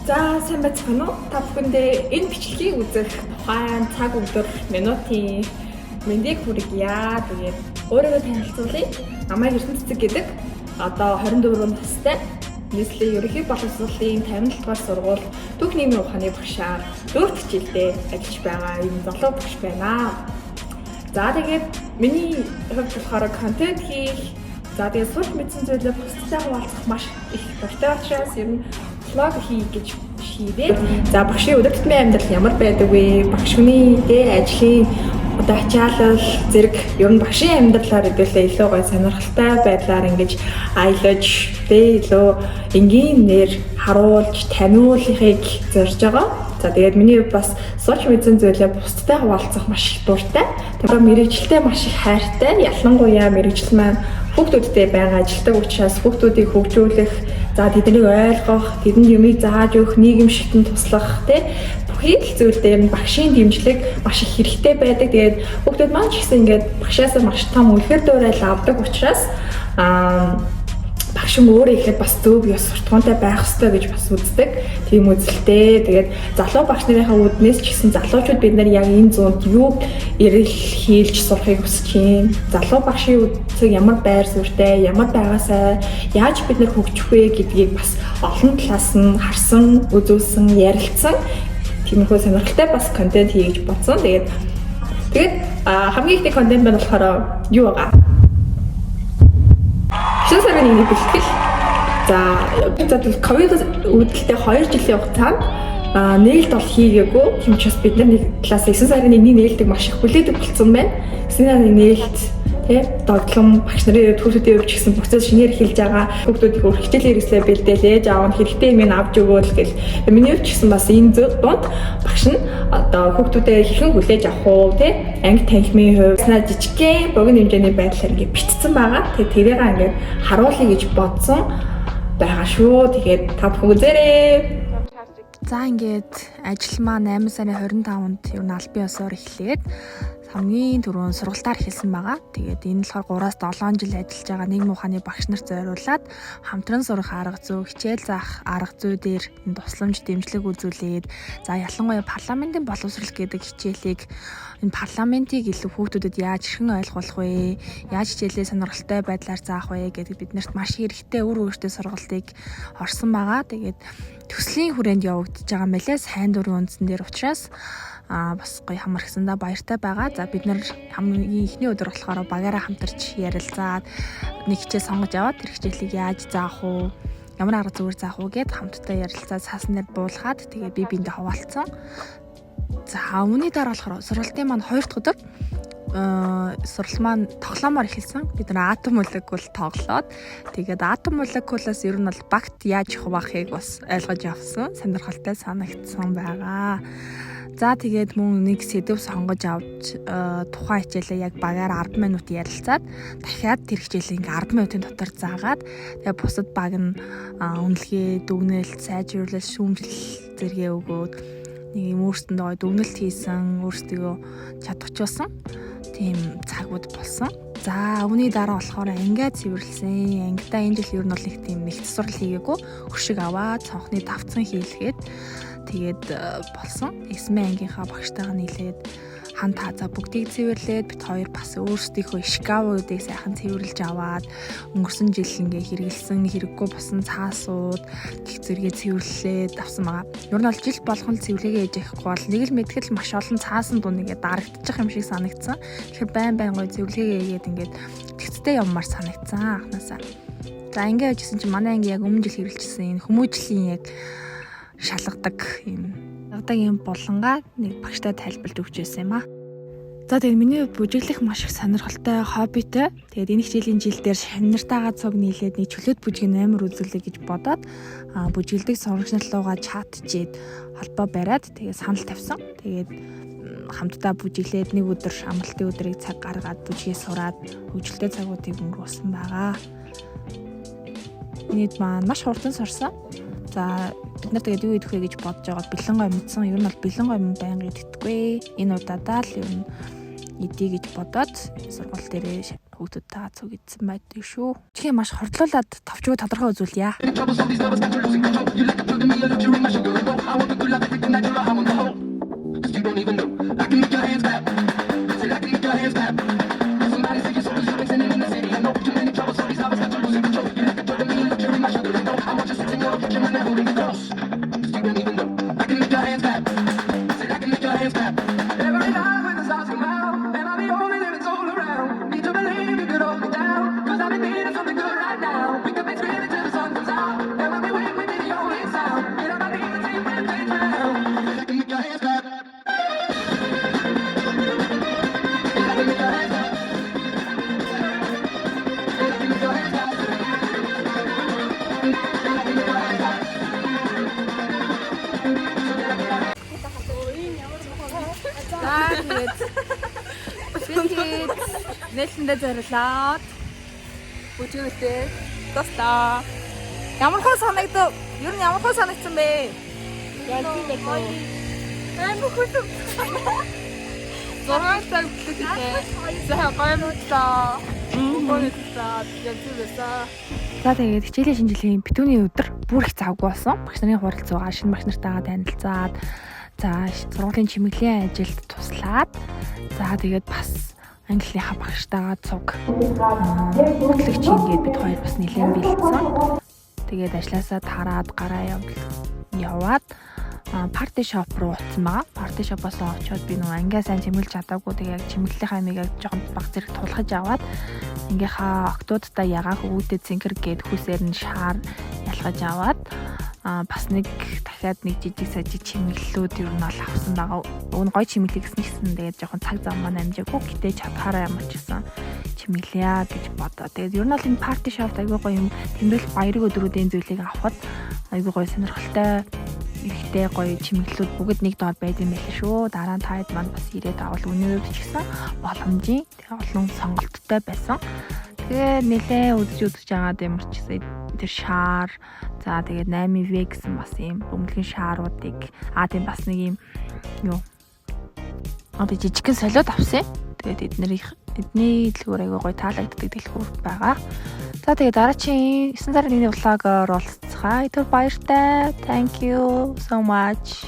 За, сайн байцгаана уу? Та бүхэндээ энэ бичлэгийг үзэх тухайн цаг, өдөр, минутын мэндийг хүргье. Тэгээд өөрийгөө танилцуулъя. Намайг Эрдэнэ Цэцэг гэдэг. Одоо 24 настай. Нийслэлийн ерөнхий боловсролын 57 дугаар сургууль түүх нийгмийн ухааны багшаар дөрөв хичээлдээ ажиллаж байгаа юм залуу багш байна. За, тэгээд миний хувьд болохоор контент хийх, за, тэгээд сурч мэдсэн зүйлээ бусдтай хуваалцах маш их дуртай учраас ер нь vlog хий гэж шийдээд, за, багшийн өдөр тутмын амьдрал ямар байдаг вэ? Багш хүний тэ ажлын одоо ачаалал зэрэг ер нь багшийн амьдралаар хэдүүлээ илүү гоё сонирхолтой байдлаар ингэж аялаж, тэ илүү энгийнээр харуулж таниулахыг зорж байгаа. За, тэгээд миний хувьд бас сурч мэдсэн зүйлээ бусдтай хуваалцах маш их дуртай. Тэгэхээр мэргэжилтэй маш их хайртай. Ялангуяа мэргэжил маань хүүхдүүдтэй байнга ажилладаг учраас хүүхдүүдийг хөгжүүлэх, за, тэднийг ойлгох, тэдэнд юмыг зааж өгөх, нийгэмшигтэн туслах, тэ бүхий л зүйлдээ ер нь багшийн дэмжлэг маш их хэрэгтэй байдаг. Тэгээд хүүхдүүд маань ч гэсэн ингээд багшаасаа маш том үлгэр дуурайл авдаг учраас багш өөрөө ихэд бас зөв ёс суртахуунтай байх ёстой гэж бас үздэг. Тийм үзэлтэй. Тэгээд залуу багш нарынхаа үүднээс ч гэсэн залуучууд бид нар яг энэ зуунд юу эрэл хийлж сурахыг хүсэж байна. Залуу багшийн үзэг ямар байр суурьтай, ямар байгаасай, яаж бид нар хөгжих вэ гэдгийг бас олон талаас нь харсан, үзүүлсэн, ярилцсан. Тиймэрхүү сонирхолтой бас контент хий гэж бодсон. Тэгээд хамгийн ихний контент маань болохоор юу байгаа? 9 сарын 1-ний бэлтгэл. За, би за ковид үүдэлтэй 2 жилийн хугацаанд нээлт бол хийгээгүй. Тийм учраас бид нар нэг талаас 9 сарын 1-ний нээлтийг маш их хүлээдэг болсон байна. 9 сарын нээлт, тий, догдлон багш нарын хувьд, хүүхдүүдийн хувьд ч гэсэн процесс шинээр эхэлж байгаа. Хүүхдүүд их хичээлийн хэрэгслээ бэлдээлээ, ээж аав нь хэрэгтэй юм авч өгөөл гэл. Миний хувьд ч гэсэн бас энэ дунд багш нь одоо хүүхдүүдээ хэрхэн хүлээж авах уу, тий, анги танхимын хувьд снаа жижигхэн богино хэмжээний байдлаар ингээд бичсэн байгаа. Тэгээ тэрийг ингээд харуулъя гэж бодсон байгаа шүү. Тэгээд та бүхэн үзээрэй. За, ингээд ажил маань 8 сарын 25-нд ер нь албан ёсоор эхлээд хамгийн түрүүнд сургалтаар эхэлсэн байгаа. Тэгээд энэ болохоор 3-аас 7 жил ажиллаж байгаа нийгмийн ухааны багш нарт зориулаад хамтран сурах арга зүй, хичээл заах арга зүй дээр тусламж, дэмжлэг үзүүлээд, за, ялангуяа парламентын боловсрол гэдэг хичээлийг, энэ парламентыг илүү хүүхдүүдэд яаж хэрхэн ойлгуулах вэ? Яаж хичээлээ сонирхолтой байдлаар заах вэ гэдэг биднэрт маш хэрэгтэй үр өгөөжтэй сургалтыг орсон байгаа. Тэгээд төслийн хүрээнд явагдаж байгаа юм байлээ. Сайн дурын үндсэн дээр учраас бас гоё хамархсандаа баяртай байгаа. За, бид нар хамгийн эхний өдөр болохоор багаараа хамтарч ярилцаад, нэг хичээл сонгож аваад, тэр хичээлийг яаж заах уу, ямар арга зүгээр заах уу гэд хамтдаа ярилцаад, цаасан дээр буулгаад, тэгээ би биэндээ хуваалцсан. За, үүний дараа болохоор сургалтын маань хоёр дахь өдөр сургал маань тоглоомоор эхэлсэн. Бид нар атом молекул тоглоод, тэгээд атом молекулаас ер нь бол багт яаж хуваахыг бас ойлгож авсан. Сонирхолтой санагдсан байгаа. За, тэгээд мөн нэг сэдэв сонгож авч тухайн хичээлээ яг багаар 10 минут ярилцаад, дахиад тэр хичээлээ ингээ 10 минутын дотор заагаад, тэгээд бусад баг нь үнэлгээ, дүгнэлт, сайжруулалт, шүүмжлэл зэрэгээ өгөөд нэг юм өөрсөндөө гоё дүгнэлт хийсэн, өөрсдөө чадахжуулсан тийм цагууд болсон. За, үүний дараа болохоор ангиа цэвэрлсэн. Ангидаа энэ жил ер нь бол их тийм их сурал хийгээгүй. Хөшиг аваад цонхны давцсан хийлгээд, тэгээд болсон. Эсмэ ангийнхаа багштайгаа нийлээд хан тааза бүгдийг цэвэрлээд, бид хоёр бас өөрсдийнхөө шкафуудыг сайхан цэвэрлж аваад, өнгөрсөн жил ингээ хэрэгэлсэн, хэрэггүй болсон цаасууд гих зэрэгээ цэвэрлээд авсан байгаа. Ер нь бол жил болгон цэвэрлэгээ хийж яахгүй бол нэг л мэдгэл маш олон цаасан дунд ингээ дарагдчих юм шиг санагдсан. Тэгэхээр байн байн гоё цэвэрлэгээ хийгээд ингээд тэгцтэй явмаар санагдсан анхнаасаа. За, ингээ яжсэн чинь манай анги яг өмнө жил хэрэгэлжсэн энэ хүмүүжлийн яг шалгадаг юм. Шалгадаг юм булангаа нэг багштай тайлбарлаж өгч байсан юм аа. За, тэгээд миний хувьд бүжиглэх маш их сонирхолтой хоббитой. Тэгээд энэ хичээлийн жил дээр шавнартайгаа цуг нийлээд нэг чөлөөт бүжгийн номер үзүүлье гэж бодоод бүжиглдэг сурагч нар руугаа чатжээд холбоо бариад, тэгээд санал тавьсан. Тэгээд хамтдаа бүжиглээд, нэг өдөр амралтын өдрийг цаг гаргаад бүжгээ сураад хөгжилтэй цагуудыг өнгөрүүлсэн байгаа. Нийт маань маш хурдан сурсан. За, бид нар тэгээд юу идэх вэ гэж бодож байгаад бэлэн гой мэдсэн. Ер нь бол бэлэн гой байнга идэхгүй. Энэ удаадаа л ер нь идэ гэж бодоод сургууль дээрээ хүүхдүүдтэйгээ цуг идсэн байдаг шүү. Чихээ маш хордлуулад товчгүй тодорхой үзүүлье. Trouble, some these lovers got you losing control. You like a drug to me, a luxury, my sugar. Тэгээд бид нээлтэндээ зориулаад бүжгэлтэй туслаа. Ямар хөө санагдав? Ер нь ямар хөө санагдсан бэ? Амар хүлэв. 6 цаг бэлтгэл. За, гоё мөчлөө. Гоё мөчлөө. Яг байсан. За, тэгээд хичээлийн шинэ жилийн битүүний өдөр бүр их завгүй болсон. Багш нарын хуралцуугаа, шинэ багш нартайгаа танилцаад, за, сургуулийн чимэглэлийн ажилд туслаад, за, тэгээд бас английнхаа багштайгаа цуг хөтлөгч ингээд бид хоёр бас нэлээд бэлдсэн. Тэгээд ажлаасаа тараад гараа яваад party shop руу утсан байгаа. Party shop-оос очиод би нөгөө ангиа сайн чимэглэж чадаагүй. Тэгээ яг чимэглэлийнхаа амийг яг жоохон баг зэрэг тулгаж аваад, ангийнхаа октоудтай ягаан хөвгүүдэд цэнхэр гээд хүсээр нь шаар ялгаж аваад, бас нэг дахиад нэг жижиг сажиг чимэглэлүүд ер нь бол авсан байгаа. Уг нь гоё чимэглэх гэсэн гэсэн, тэгээд жоохон цаг зав маань амжаагүй. Гэтэ чадхаараа ямар ч гэсэн чимэглэе гэж бодоо. Тэгээд ер нь бол энэ party shop айгүй гоё юм. Тэмдэглэл, баярын өдрүүдийн зүйлийг авахад айгүй гоё, сонирхолтой, эрэхтэй гоё чимэглэлүүд бүгд нэг доор байд юм байл шүү. Дараа нь та хэд маань бас ирээд авал үнийн хувьд ч гэсэн боломжийн, тэгээ олон сонголттой байсан. Тэгээ нэлээ үзэж үзэж агаад ямар ч гэсэн тэр шаар, за, тэгээд 8V гэсэн бас ийм бөмбөлгийн шааруудыг, тийм, бас нэг ийм юу одоо жижигхэн солиод авсан. Тэгээд эднэрийг эдний дэлгүүр айгүй гоё таалагддаг дэлгүүр байгаа. За, тэгээд дараагийн 9 сарын 1-ний vlog оор уулзцгаая. Түр баяртай. Thank you so much.